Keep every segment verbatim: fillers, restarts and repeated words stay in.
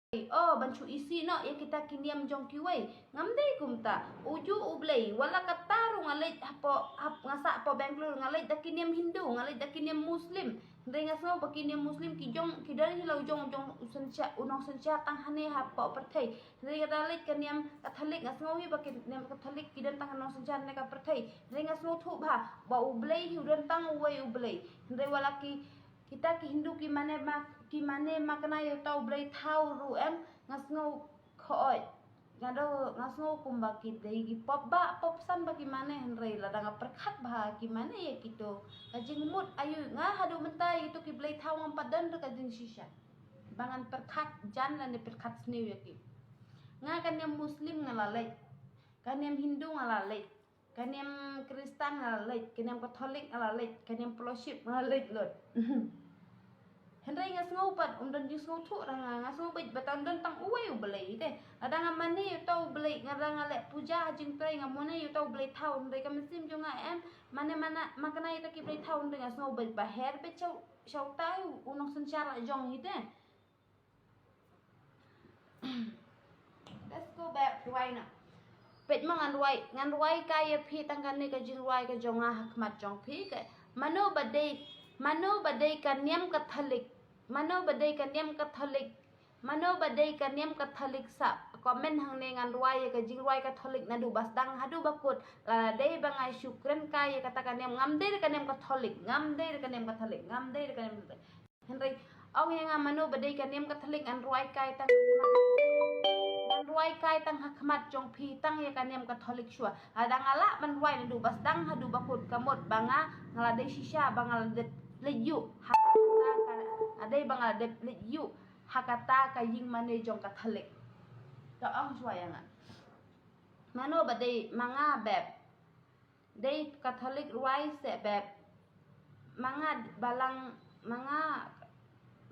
Oh, ban shu isih noh ïa kita ki niam jong kiwei. Ngam dei kumta. Uju U Blei, wat la katta ruh nga leit hapoh, hap, nga sah hapoh Bangalore, nga leit da ki niam Hindu, nga leit da ki niam Muslim. Hynrei nga sngew ba ki niam Muslim ki jong, ki don hi la u jong, u jong u synshar, u nongsynshar tang hangne hapoh pyrthei. Hynrei nga da leit ka niam Katholik, nga sngew hi ba ki niam Katholik ki don tang ha nongsynshar ne ka pyrthei. Hynrei nga sngewthuh bha ba U Blei hi u don tang uwei U Blei. Hynrei wat la ki, kita ki Hindu ki mane ma, ki mane makna ïa uta U Blei thaw ruh em, nga sngew khoit. Nga do, nga sngew kumba ki dei ki pop ba, pop san ba ki mane, hynrei lada nga pyrkhat bha ki mane ïa kito. Ka jingmut aïu, nga haduh mynta ïa kito ki Blei thaw ngam pat don ruh ka jingshisha ba ngan pyrkhat jan lane pyrkhat sniew ïa ki. Nga ka niam Muslim nga la leit, ka niam Hindu nga la leit, ka niam Khristan nga la leit, ka niam Katholik nga la leit, ka niam fellowship nga la leit lut. Hynrei nga sngew pat, um don jingsngewthuh ruh nga, nga sngew beit ba tang don tang uwei U Blei te. Lada nga mane ïa uta U Blei, nga da nga leh puja ha jingtrei, nga mane ïa uta U Blei thaw, hynrei ka mynsiem jong nga em mane, mane makna ïa uta ki Blei thaw, hynrei nga sngew beit ba her beit sha, sha uta u nongsynshar la jong hi te. Let's go back, rwai noh. Peit ma ngan rwai, ngan rwai kai ïa phi tang kane ka jingrwai ka jong nga ha khmat jong phi ka. Mano ba dei, mano ba dei ka niam Katholik. Mano ba dei ka niam Katholik. Mano ba dei ka niam Katholik sa comment hangne, ngan rwai ïa ka jingrwai Katholik naduh ba sdang haduh ba kut. Lada dei ba nga shu kren kai ïa kata ka niam, ngam dei ruh ka niam Katholik, ngam dei ruh ka niam Katholik, ngam dei ruh ka niam Katholik. Hynrei ong ïa nga mano ba dei ka niam Katholik, ngan rwai kai tang, ngan rwai kai tang ha khmat jong phi tang ïa ka niam Katholik shuwa. Lada nga lah ban rwai naduh ba sdang haduh ba kut, ka mut ba nga, nga la dei shisha ba nga la dep leit ïuh ha kata ka, nga dei ba nga la dep leit ïuh ha kata ka ïing mane jong Katholik. To ong shuwa ïa nga. Mano ba dei, ma nga beb. Dei Katholik rwai se beb. Ma nga balang, ma nga,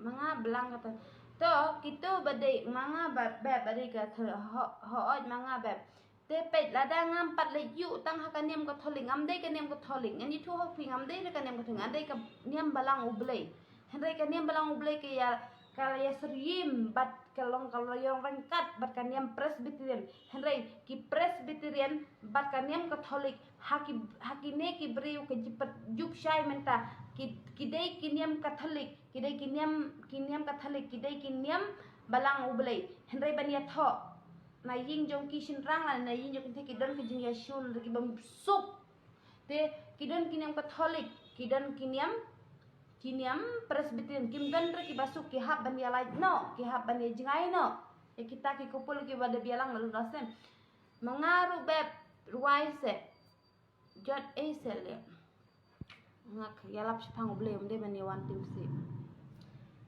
ma nga balang Katholik. To, kito ba dei, ma nga ba, beb, ba dei Katholik, ho, hooid ma nga beb. Te peit lada ngam pat leit ïuh tang ha ka niam Katholik, ngam dei ka niam Katholik, ngan ïathuh ha phi, ngam dei ka niam Katholik, nga dei ka niam balang U Blei. Hynrei ka niam balang U Blei ka ïa, ka ïa syriem bad ka long, ka long ryngkat bad ka niam Presbyterian. Hynrei ki Presbyterian bad ka niam Katholik, ha ki, ha kine ki briew ka jingpynjop shai mynta, ki, ki dei ki niam Katholik, ki dei ki niam, ki niam Katholik, ki dei ki niam balang U Blei. Hynrei ban ïathoh na ïing jong ki shynrang lane na ïing jong ki kynthei, ki don ki jingïashun ruh ki bym suk. Te ki don ki niam Katholik, ki don ki niam, ki niam Presbyterian, kim don ruh ki ba suk, ki hap ban ïa lait noh, ki hap ban ïa jngai noh. Ïa kita ki couple ki ba da bialang malu nasem. Ma nga ruh beb rwai se. Jot ei se le. Nga ïalap shaphang U Blei, um dei ban ïa wan tim si.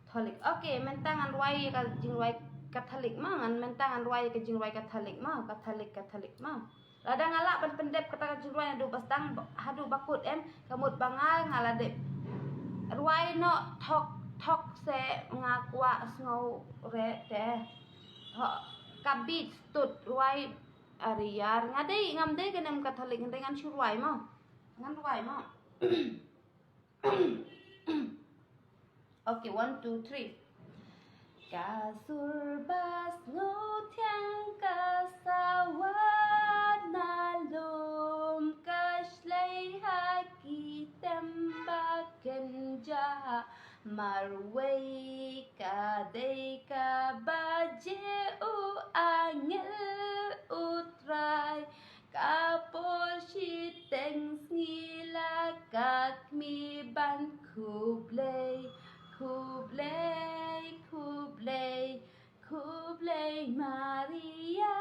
Katholik. Okay, mynta ngan rwai ïa ka jingrwai Katholik ma, ngan mynta ngan rwai ïa ka jingrwai Katholik ma, Katholik, Katholik ma. Lada nga lah ban pyndep kata ka jingrwai naduh ba sdang haduh ba kut em, ka mut ba nga, nga la dep rwai noh thok, thok se nga kwah sngew re te. Ho, ka beat stud rwai ariar. Nga dei, ngam dei ka niam Katholik, nga dei ngan shu rwai ma. Ngan rwai ma. Okay, one, two, three. Ka sur ba sngewthiang ka sawa na lum, ka shlei ha ki tem ba kynjah, marwei ka dei ka ba je u angel U Trai. Ka por shiteng sngi la ka kmie ban khublei, khublei, khublei, khublei Maria,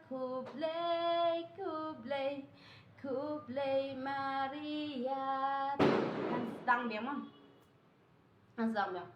khublei, khublei, khublei Maria. Ngan sdang biang ma. Ngan sdang biang.